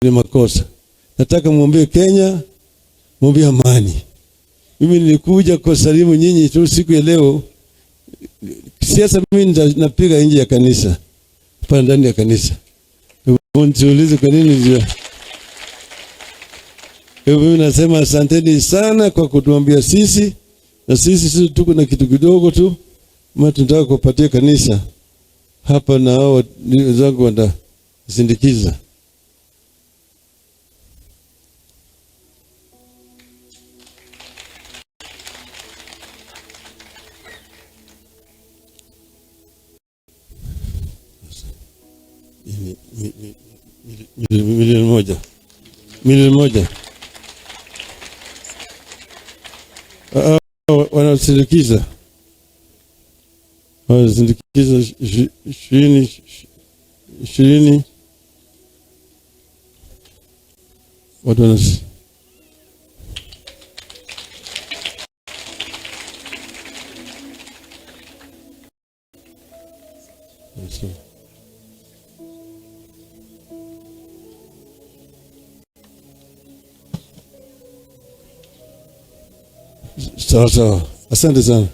Ni makosa. Nataka muombee Kenya, muombee amani. Mimi nilikuja kusalimu nyinyi tu siku ya leo. Siasa mimi napiga nje ya kanisa, hapana ndani ya kanisa. Msiulize kwa nini ndio. Mimi nasema asanteni sana kwa kutuambia sisi, na sisi tuko na kitu kidogo tu, maana tunataka kupatia kanisa hapa na hao wenzangu watasindikiza. Milioni moja, milioni moja wanasindikiza, wanasindikiza 20 20 watu wana. Sawa sawa, asante sana.